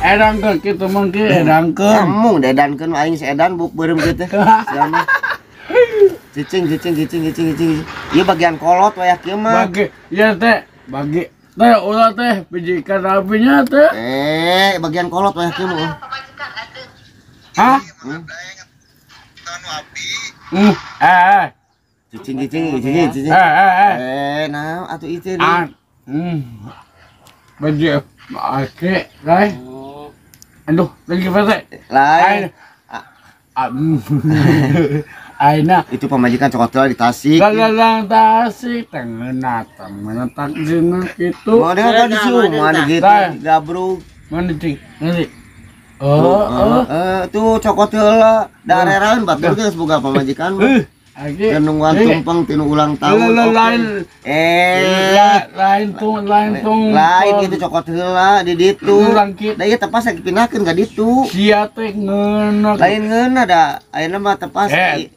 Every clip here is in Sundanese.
Edangkeun kitu mah ki edangkeun. Embung dedankeun aing si edan buk beureum kieu teh. Sia mah. Cicing cicing cicing cicing cicing. Ieu bagian kolot wayah kieu mah. Bagi ya teh, bagi teh ulah teh pijikan apinya teh. Eh, bagian kolot wayah kieu mah. Hah? Eh. Cicing cicing cicing cicing. Eh. Eh, nah atuh ieu teh. Bagi ake, kai. Aduh, lagi apa Lain. Aina itu pamajikan cokot di Tasik. Galang Tasik tengenat, menetang dina kitu. Mana ada di mana gitu, gabrug. Mana cing? Nanti. Oh, tuh cokot heula, daerah batur geus boga pamajikan mah. Aki. Nungguan tumpeng tinu ulang tahun. Lain. Lain tung, lain tung. Lain itu cokot heula di ditu. Da ieu tepas lagi pindahkeun ka ditu. Sia teh ngeunah. Lain ngeunah da, ayeuna mah tepas.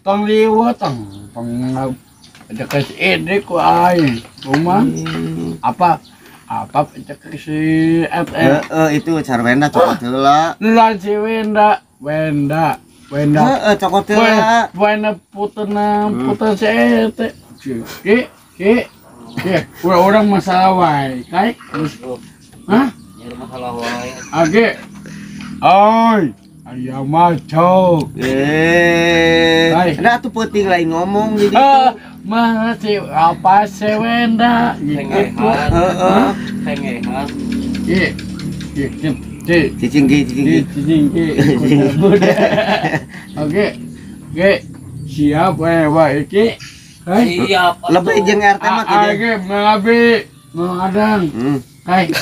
Tong liwat tong. Tong ada si Edik ku aing. Rumah apa? Apa cek si FF. Heeh, itu carwenda cokot heula. Lain si Wenda, Wenda. Wenda. Heeh, cokot heula. Wenda putena, puten si ete. Ki, ki. Ki, urang masalah wae, kai. Hah? Nyari masalah wae. Age. Oi, aya maco. Eh. Da atuh peuting lain ngomong di ditu. Mah si apa si Wenda gitu. Heeh. Tengehan. Ki. Ki, ki. Cicing ki, cicing ki. Cicing ki. Oke. Oke. Siap wae iki. Siap. Lebih jeung RT mah kieu. Oke, mengabi mengadang. Hai.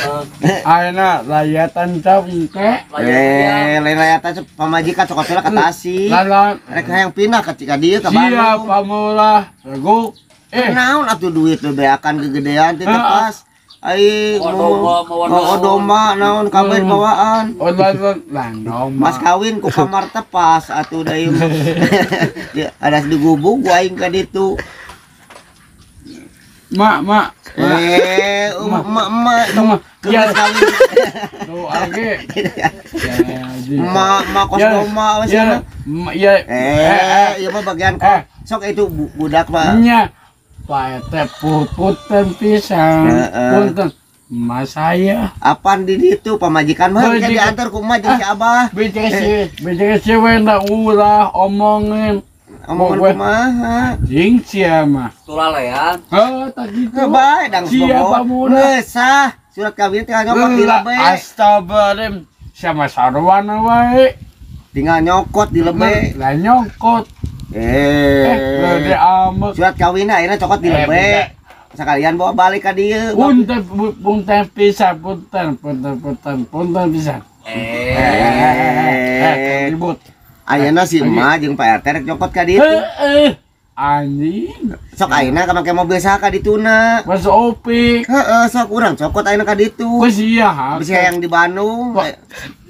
Ayeuna layatan cap engke. Eh, lain layatan cap pamajikan cokot heula ka Tasik. Rek hayang pindah ka dieu ka Bandung. Siap pamulah regu. Eh, naon atuh duit bebeakan kegedean teh tepas. Ai mau domba naon kabeh bawaan. Oh, lain domba. Mas kawin ku kamar tepas atuh da ieu. Ada di gubuk ku aing ka ditu. Mak, mak. Eh, emak, emak, ya kawin. Tuh, age. Emak, emak kos domba wes ya. Ya. Eh, ieu mah bagian kok. Sok itu budak mah. Nya. Pak teh punten pisan. Punten. Mas saya. Apaan di ditu pamajikan mah kan diantar ku emak jeung si Abah. Biji si wenda ulah omongin. Omongan kumaha? Jing sia mah. Tulalean. Heuh, tah kitu. Bae dang siapa geus sah. Surat kawin tinggal nyokot di lebe. Astagfirullahaladzim. Sama sarwana wae. Tinggal nyokot di lebe. Lah nyokot. Eh, gede amat. Surat kawin akhirnya cokot di lebe. Sekalian bawa balik ka dieu. Punten punten pisan, punten punten punten punten pisan. Ribut. Ayeuna si emak jeung Pak RT rek nyokot ka ditu. Heeh. Anjing. Sok ayeuna ka make mobil saha ka dituna. Mas Opik. Heeh, sok urang cokot ayeuna ka ditu. Geus sia. Bisa yang di Bandung.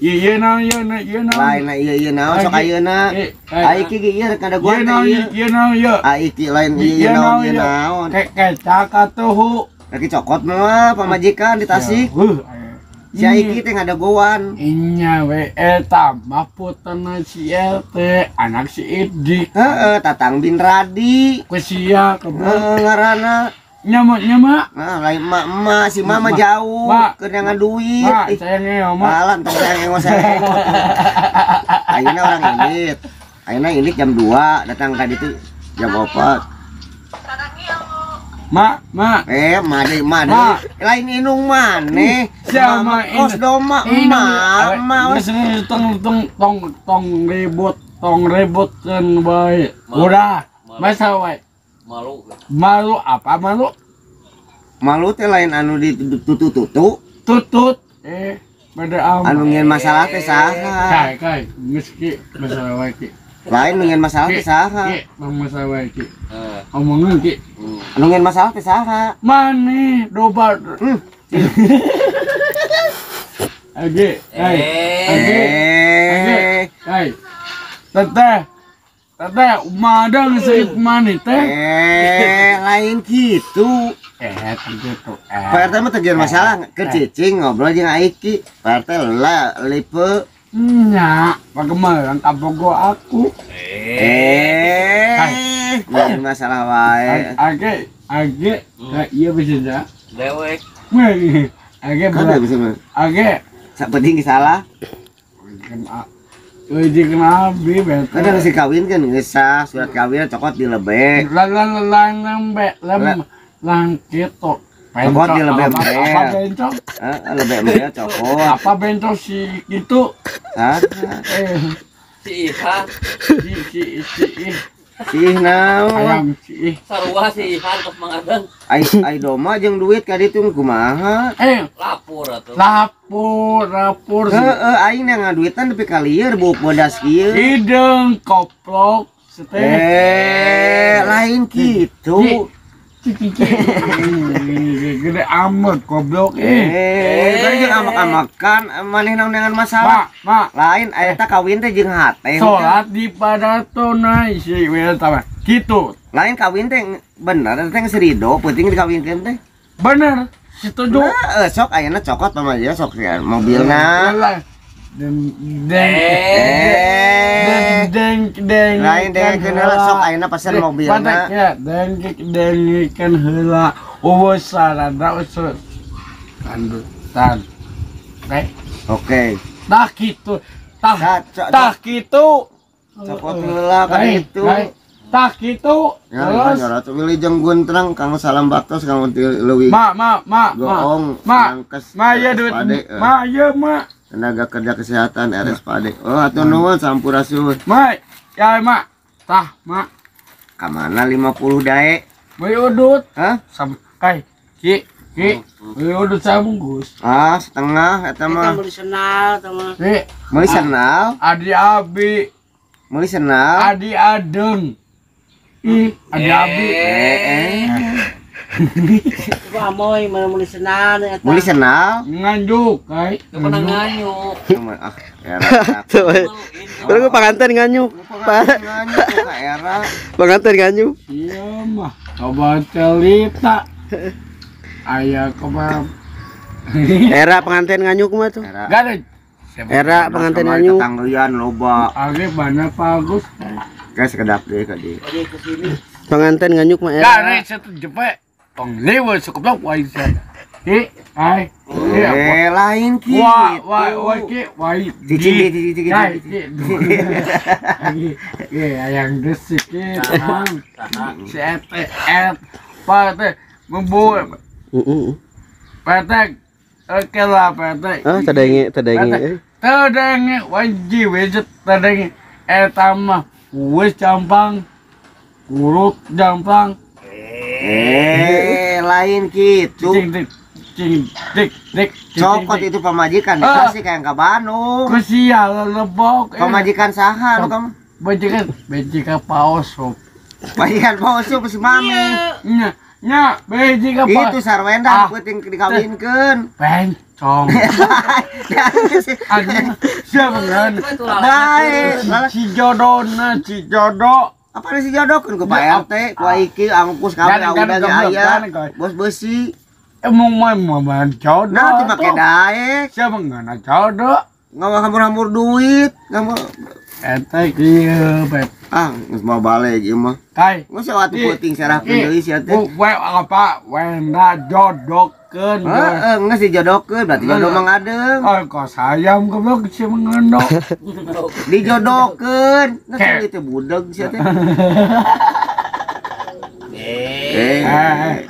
Ieu naon ieu ieu naon. Lain ieu ieu naon sok ayeuna. Ai ki ieu rek ngadaguan ieu. Ieu naon ieu. Ai ki lain ieu naon ieu naon. Kecak atuh. Rek cokot mah pamajikan di Tasik. Si Aiki teh ngadagoan. Inya we eta mah putena si RT, anak si Idik. Heeh, Tatang bin Radi. Ku sia kebun. Heeh, ngaranna. Nya mah nya mah. Nah, lain emak-emak, si mama jauh, keur nyangan duit. Mak, saya ngeo mah. Alah, entong saya ngeo saya. Ayeuna orang indit. Ayeuna indit jam 2, datang ka ditu jam 4. Mak, mak. Eh, made, made. Lain inung maneh. Siapa kos doma, emak, emak. Tong tong tong tong ribut, tong ribut kan bae. Udah, masa wae. Malu. Malu apa malu? Malu teh lain anu ditutup-tutup. Tutut. Eh, beda anu ngieun masalah teh saha? Kai, kai, geus ki masalah wae ki. Lain nungguin masalah teh saha? Ki, bang masalah wae ki. Omongan ki. Nungguin masalah teh saha? Maneh doba. Age, ai. Age. Age. Ai. Teteh. Teteh madang seuit maneh teh. Lain kitu. Gitu. Pak RT mah teu masalah keur cicing ngobrol jeung Aiki. Pak RT lah lipe. Nya, bagaimana kabogo aku? Lain masalah wae. Age, age, iya bisa dah. Dewek. Age, kan bisa mah. Age, sapenting salah. Uji kena abi betul. Kan si kawin kan geus sah, surat kawin cokot di lebe. Lah lah lah lembe, lem lang kitu. Cokot di lebe apa bencong? Heeh, lebe embe cokot. Apa bencong si gitu? Hah? Si Ihan. Si si Si naon? Ayam si Sarua si Ihan tos mangadeng. Ai doma jeung duit ka ditu kumaha? Lapor atuh. Lapor, lapor. Heeh, aing ngaduitan nepi ka lieur buuk bodas kieu. Hideung koplok seteh. Lain kitu. Gede amat goblok. Tadi jeung amak-amakan maneh naon dengan masalah. Ma, lain eta kawin teh jeung hate. Salat di pada tunai si tama. Gitu. Lain kawin teh bener teh geus rido penting dikawinkeun teh. Bener, setuju. Heeh, sok ayeuna cokot pamajikan sok mobilna. Deng deng deng lain dengkeun heula sok ayeuna pesen mobilna. Ya, deng dengkeun heula eueuh sarada usus. Andutan. Oke. Oke. Tah kitu. Tah tah kitu. Cokot heula ka ditu. Tah kitu. Ya, terus wilujeng guntrang kanggo salam baktos kanggo leuwih. Ma ma ma. Goong ma. Ma ieu duit. Ma ieu ma. Tenaga kerja kesehatan RSPAD. Oh, atuh nuhun sampurasun. Ma, ya ma. Tah, ma. Ka mana 50 dae? Meuli udut. Hah? Kai, ki, ki. Meuli udut sabungkus. Ah, setengah eta mah. Eta meuli senal eta mah. Ki, meuli senal. Adi abi. Meuli senal. Adi adeng. Ih, adi abi. Ku amoy mana meuli senal eta. Meuli senal? Nganjuk, kai. Teu pernah nganyuk. Ah, era. Terus panganten nganyuk. Nganyuk ka era. Panganten nganyuk. Iya mah, coba cerita. Aya kumaha. Era pengantin nganyuk mah tuh. Gade. Era pengantin nganyuk. Tetanggian loba. Age banyak bagus. Kayak sekedap deh ka dieu. Pengantin nganyuk mah era. Gare satu jepe. Tong lewe sekeblok wae sia. Ki, ai. Lain ki. Wah, wah, wah ki, wah. Cicing, cicing, cicing. Ki, ayang desik ki. Si et et pate membuat. Pete oke lah pete. Ah, tadenge, tadenge. Tadenge wajib wis tadenge eta mah wis gampang. Urut gampang. Lain gitu. Cing cing tik tik. Cokot itu pamajikan dikasih kayak ka Bandung. Kesial lebok. Pamajikan saha nu kamu? Majikan, majikan paosop. Majikan paosop si mami. Nya, nya, majikan paosop. Itu sarwenda penting dikawinkeun. Bencong. Siapa kan? Bae, si jodona, si jodoh. Apa sih jodohkeun ku Pak RT, ku Aiki, angkus kabeh udah ge aya. Bos besi. Emang mah jodoh. Nah, teu make daek. Siapa ngana jodoh? Ngahambur-hambur duit, ngambur eta kieu, Beb. Ah, geus mau balik ieu mah. Kai, geus atuh peuting sarahkeun deui sia teh. We apa? Wenda jodohkeun. Heeh, geus dijodohkeun berarti jodoh mah ngadeng. Oh, kok sayam goblok si mengendok. Dijodohkeun. Nah, itu budeg sia teh.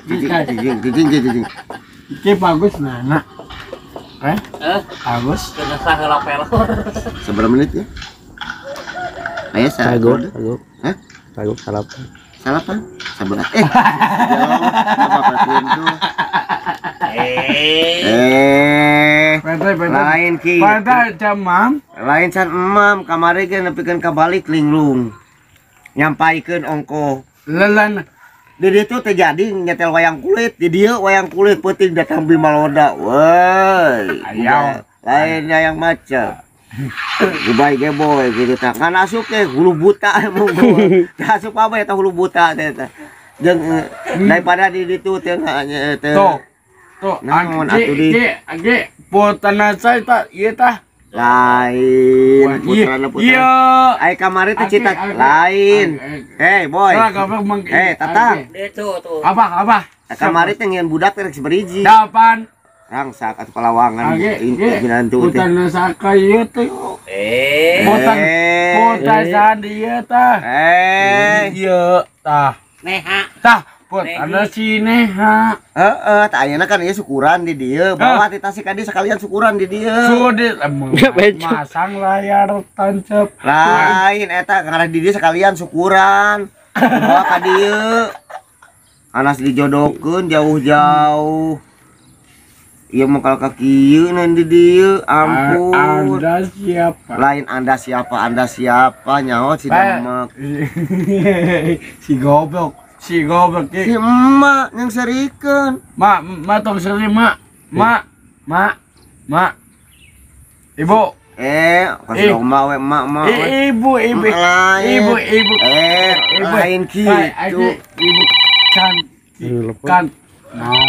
Cicing, cicing, cicing. Iki bagus nana. Bagus. Kena sah heula pelor. Seberapa menit ya? Ayo sago, sago. Hah? Sago salapan. Salapan? Sabelah. Apa pintu? Lain ki. Pada jamam. Lain can emam kamari ge nepikeun ka balik linglung. Nyampaikeun ongko. Lelan di ditu teh jadi nyetel wayang kulit, di dieu wayang kulit peuting datang Bima Loda. Woi. Ayo. Lain yang maca. Goodbye geboy gitu tah. Kan asup teh hulu buta emang gua. Tah asup apa eta hulu buta teh tah. Jeung daripada di ditu teh teh. Tuh. Tuh, Naon atuh di. Ge, putana saya tah ieu tah. Lain putrana putra. Iya. Ai kamari teh cita lain. Hey boy. Eh Tatang. Tuh. Apa? Kamari teh ngieun budak teh rek sabariji. Dapan. Rangsak atuh palawangan minantu teh. Putana saka ieu teh. Putan sandi ieu tah. Ieu tah. Neha. Tah, putana si Neha. Heeh, tah ayeuna kan ieu syukuran di dieu. Bawa ti Tasik ka dieu sekalian syukuran di dieu. Sudit masang layar tancap. Lain eta ngarah di dieu sekalian syukuran. Bawa ka dieu. Anas dijodohkeun jauh-jauh. Ieu mah kalau ka kieu di dieu, ampun. Anda siapa? Lain Anda siapa nyaho si Demek. Si goblok, si goblok Si emak yang serikeun. Mak, mak tong seri mak. Mak, mak, mak. Ibu. Kasih dong mak we, emak, mak we. Ibu, ibu. Ibu, ibu. Lain kitu. Ibu cantik kan. Mau.